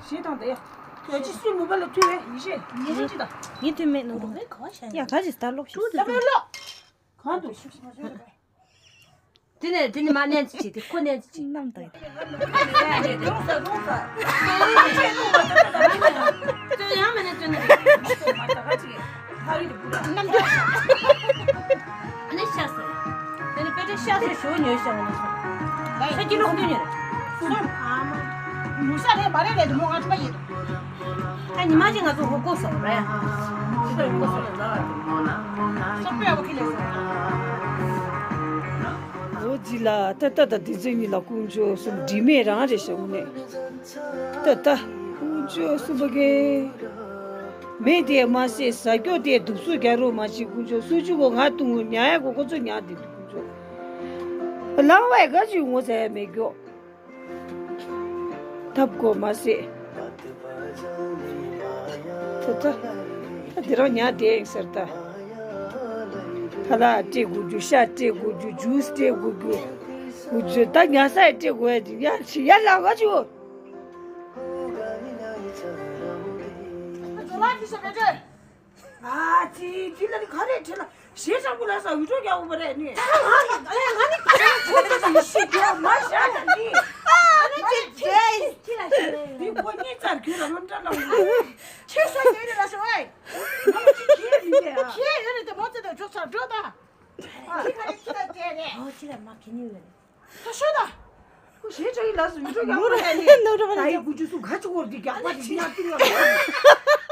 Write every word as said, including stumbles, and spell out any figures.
ཞེས་དང་དེ། ཡ་ཅི་སུས་མུ་བ་ལ་ཐུ་བས་ཡི་ཤེས་ཡི་ཤེས་ཅི་དང་། ངས་ཐུ་མེད་ནོ། ཡ་ག་ཅི་སྟར་ལོག་ཤིག་ད་མེད་ལོ། གང་དུ། དེ་ནས་དེ་ནས་མ་ནན་ཙི་ཅི་དེ་ཁོ་ནན་ཙི་ཅི། ནམ་དང་། ཡང་མེད་ནས་བཙོན་ནས་རེད། ཨ་ནི་ཤ་ཟ། དེ་ནི་དཔེ་ཆ་ཤ་ཟ་ཞོ་ཉོས་ཤག་ནས་སོང་། ཤ་ཀི་ལོ་བདུན་ཉོས། སོང་། མུ་ས་རེད་མ་རེད་ལས་དུ་མོ་ང་ཚོ་མ་ཡིན། ད་ཉི་མ་གཅིག་ང་ཚོ་ཧོ་ཀོ་སོང་རེད། ཤི་ཏོ་ཧོ་ཀོ་སོང་རེད་ལ། སོ་པའི་ཨོ་ཁི་ལས་སོང་། ཨོ་ཇི་ལ་ཏ་ཏ་ད་དེ་ཚོའི་གཉིས་ལ་ཀུན་སྤྱོད་གསུམ་འདྲི་མེད་རང་རེད་ཤག་ནས། ཏ་ཏ་ཀུན་སྤྱོད་གསུམ་པ་གེ། མེད་དེ་མ་ཟད་ཟ་སྐྱོ་དེ་དུག་སུ་རྒྱ་རོ་མ་བྱེད་ཀུན་སྤྱོད་སུ་ཅུ་གོ་ང་ཏུང་ངུ་ཉ་ཡ་གོ་ཁོ་ཚོ་ཉ་དེ་དུག་ཀུན་སྤྱོད། ལང་བའི་ག་ཅུ་ངོ་ཟ་ཡ་མེད་སྐྱོ། ཐབས་གོ་མ་སྲིད། ད་ད། ད་དེ་རང་ཉག་དེ་ཡིན་ཟེར་ད། ཐ་ལ་སྤྲད་དགོས་རྒྱུ་ཤ་སྤྲད་དགོས་རྒྱུ་ཇུས་སྤྲད་དགོས་རྒྱུ། དགོས་རྒྱུ་ད་ཉ་ས་ཡི་སྤྲད་དགོས་ཡ་དེ་ཡ་ཆི་ཡ་ལ་ག་ཅུ། ཨ་ཙི་དེ་ལ་ནི་ག་རེ་བྲིས་ལ་ཞེ་དྲག་པོ་ལ་ས་འུད་སྒྲོག་རྒྱག་འོང་བ་རེད་ནི། ད་ང་ནི་ཨ་ཡ་ང་ནི་ཁོ་ཚོ་ཡི་ཤི་རྒྱག་མ་ཤ་ཡ་ནི། ཨ་ནི་ཅི་བྱས་ཁྱི་ལ་ཤི་རེད། དེ་ཁོ་གཉིས་ཙར་གྱུར་ལ་ལོ་འདྲ་ལ་འུ། ཁྱི་ཤ་ཡོད་རེད་ལ་ཤོ་ཨེ། ང་ཅི་ཁྱི་མི་ཉེ་ཨ། ཁྱི་ཡོད་རེད་དེ་མོ་ཙེ་དང་འཇོག་ཚར་འགྲོ་ད། ཁྱི་ཁ་ནི་ཁྱི་ལ་བལྟས་རེད། ཨོ་ཁྱི་ལ་མ་ཁྱི་ཉིན་ཡོད་རེད། ད་ཤོད་ད། ཁོ་ཞེ་དྲག་ཡིན་ལ་སུ་ཡུ་ཊུབ་ཡག་པོ་རེད་ནི། ནོར་བ་ད་ཡི་ཀུ་ཅུ་སུ་ག་ཅི་འོར་འདི་རྒྱག་པ་དེ་ཉག་ཏུ་ཡོད་རེད།